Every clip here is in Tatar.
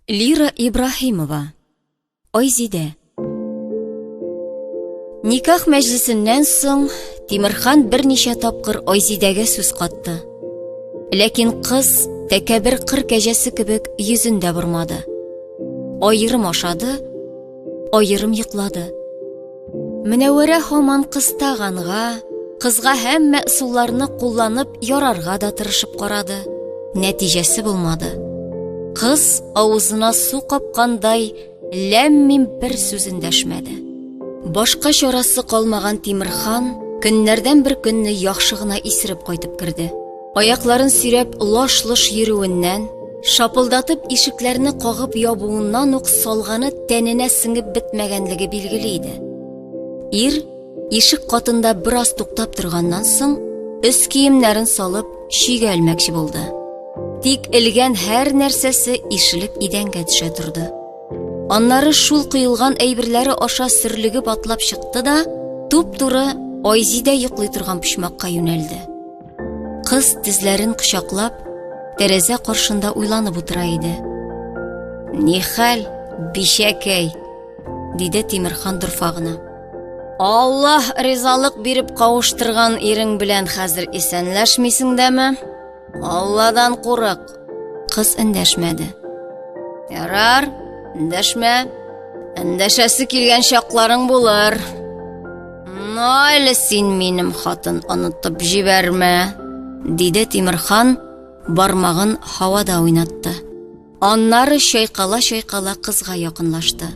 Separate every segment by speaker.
Speaker 1: Лира Ибраһимова. Айзидә. Никах мәҗлесеннән соң Тимерхан берничә тапкыр Айзидәгә сүз катты. Ләкин кыз тәкәбер кыр кәҗәсе кебек йөзен дә бормады. Аерым ашады, аерым йоклады. Мөнәвәрә һаман кыстаганга, кызга һәммә ысулларны кулланып ярарга да тырышып карады. Нәтиҗәсе булмады. Кыз авызына су капкандай ләм-мим бер сүз эндәшмәде. Башка чарасы калмаган Тимерхан көннәрдән бер көнне яхшы гына исереп кайтып керде. Аякларын сөйрәп лаш-лош йөрүеннән, шапылдатып ишекләрне кагып ябуыннан ук салганы тәненә сеңеп бетмәгәнлеге билгеле иде. Ир ишек катында бераз туктап торганнан соң, өс киемнәрен салып, чөйгә элмәкче булды. Тик элгән һәр нәрсәсе ишелеп идәнгә төшә торды. Аннары шул коелган әйберләре аша сөрлегеп атлап чыкты да, туп-туры Айзидә йоклый торган почмакка юнәлде. Кыз тезләрен кочаклап, тәрәзә каршында уйланып утыра иде. Нихәл, бичәкәй, диде Тимерхан дорфа гына. Аллаһ ризалык биреп кавыштырган ирең белән хәзер исәнләшмисең дәме? Алладан курык. Кыз эндәшмәде. Ярар, эндәшмә. Эндәшәсе килгән чакларың булыр. Ну әле син минем хатын онытып җибәрмә, диде Тимерхан, бармагын һавада уйнатты. Аннары чайкала-чайкала кызга якынлашты.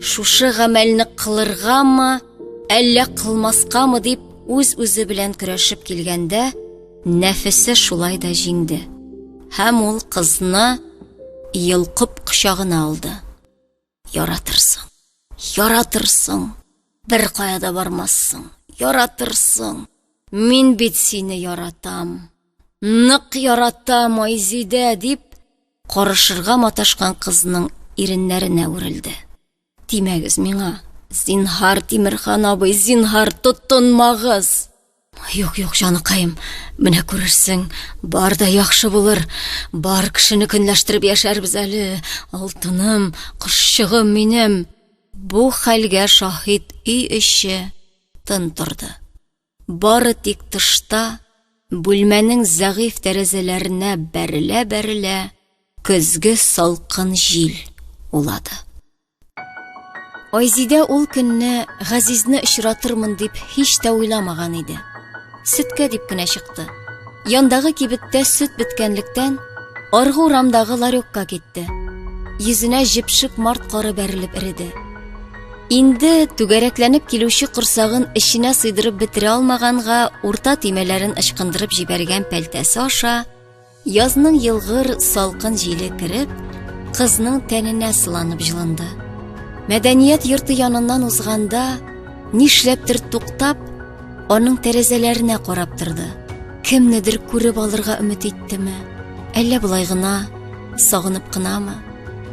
Speaker 1: Шушы гамәлне кылыргамы, әллә кылмаскамы дип үз-үзе белән көрәшеп килгәндә, нәфесе шулай да җиңде. Һәм ул кызны йолкып кочагына алды. Яратырсың, яратырсың, бер кая да бармассың, яратырсың. Мин бит сине яратам. Нык яратам, Айзидә, дип, карышырга маташкан кызның иреннәренә үрелде. Тимәгез миңа, зинһар, Тимерхан абый, зинһар, тотынмагыз. Юк, юк, җаныкаем, менә күрерсең, бар да яхшы булыр. Бар кешене көнләштереп яшәрбез әле. Алтыным, кошчыгым минем. Бу хәлгә шаһит өй эче тын торды. Бары тик тышта, бүлмәнең зәгыйфь тәрәзәләренә бәрелә-бәрелә, көзге салкын җил улады. Айзидә ул көнне Газизне очратырмын дип һич тә уйламаган иде. Сөткә дип кенә чыкты. Яндагы кибеттә сөт беткәнлектән, аргы урамдагы ларекка китте. Йөзенә җепшек март кары бәрелеп эреде. Инде түгәрәкләнеп килүче корсагын эченә сыйдырып бетерә алмаганга урта төймәләрен ычкындырып җибәргән пәлтәсе аша Язның елгыр салкын җиле кереп, кызның тәненә сыланып җылынды. Мәдәният йорты яныннан узганда, нишләптер туктап, аның тәрәзәләренә карап торды. Кемнедер күреп алырга өмет иттеме? Әллә болай гына, сагынып кынамы?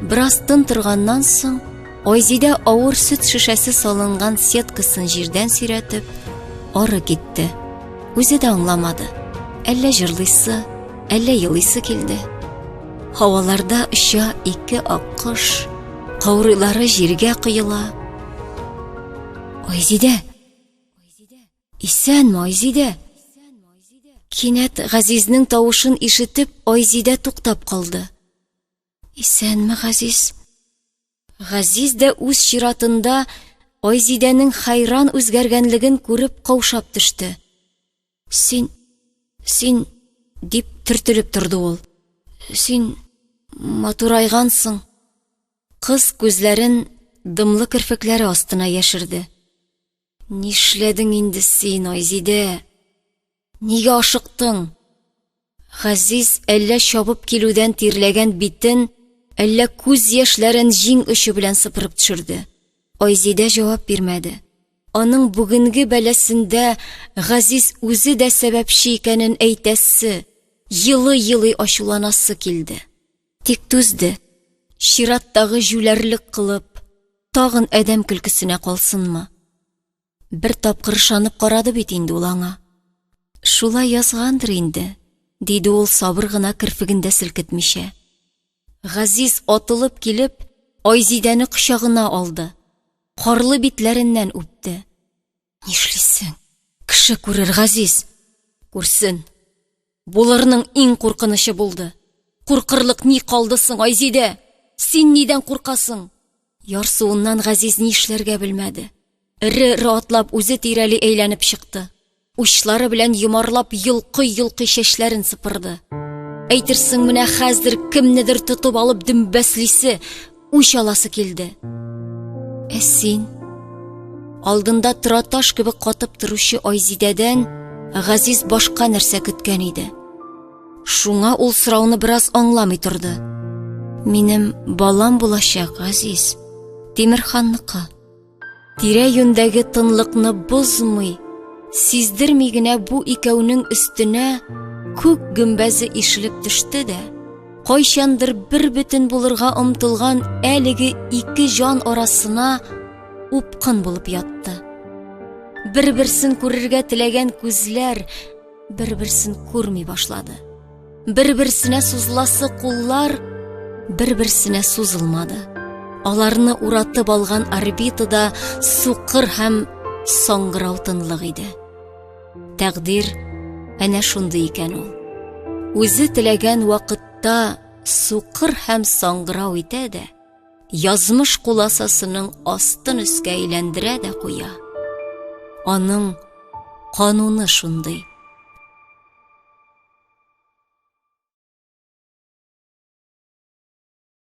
Speaker 1: Бераз тын торганнан соң, Айзидә авыр сөт шешәсе салынган сеткасын җирдән сөйрәтеп, ары китте. Үзе дә аңламады. Әллә җырлыйсы, әллә елыйсы килде. Һаваларда оча ике аккош, каурыйлары җиргә коела. Айзидә! Исәнме, Айзидә? Кинәт Газизнең тавышын ишетеп, Айзидә туктап калды. Исәнме, Газиз? Газиз дә үз чиратында Айзидәнең хәйран үзгәргәнлеген күреп каушап төште. Син, син, дип төртелеп торды ул. Син матурайгансың. Кыз күзләрен дымлы керфекләре астына яшерде. Нишләдең инде син, Айзидә? Нигә ашыктың? Газиз әллә чабып килүдән тирләгән битен, әллә күз яшьләрен җиң очы белән сыпырып төшерде. Айзидә җавап бирмәде. Аның бүгенге бәласендә Газиз үзе дә сәбәпче икәнен әйтәсе, елый-елый ачуланасы килде. Тик түзде. Чираттагы җүләрлек кылып, Тагын адәм көлкесенә калсынмы? Бер тапкыр ышанып карады бит инде ул аңа. Шулай язгандыр инде, диде ул сабыр гына керфеген дә селкетмичә. Газиз атылып килеп, Айзидәне кочагына алды. Карлы битләреннән үпте. Нишлисең? Кеше күрер, Газиз. Күрсен. Булырның иң куркынычы булды. Куркырлык ни калды соң, Айзидә? Син нидән куркасың? Ярсуыннан Газиз ни эшләргә белмәде. Эре-эре атлап үзе тирәли әйләнеп чыкты. Учлары белән йомарлап йолкый-йолкый чәчләрен сыпырды. Әйтерсең менә хәзер кемнедер тотып алып дөмбәслисе, үч аласы килде. Ә син? Алдында тораташ кебек катып торучы Айзидәдән Газиз башка нәрсә көткән иде. Шуңа ул сорауны бераз аңламый торды. Минем балам булачак, Газиз. Тимерханныкы. Тирә-юньдәге тынлыкны бозмый, сиздерми генә бу икәүнең өстенә күк гөмбәзе ишелеп төште дә, кайчандыр бер бөтен булырга омтылган әлеге ике җан арасына упкын булып ятты. Бер-берсен күрергә теләгән күзләр бер-берсен күрми башлады. Бер-берсенә сузыласы куллар бер-берсенә сузылмады. Аларны уратып алган орбитада сукыр һәм саңгырау тынлык иде. Тәкъдир әнә шундый икән ул. Үзе теләгән вакытта сукыр һәм саңгырау итә дә, язмыш куласасының астын өскә әйләндерә дә куя. Аның кануны шундый.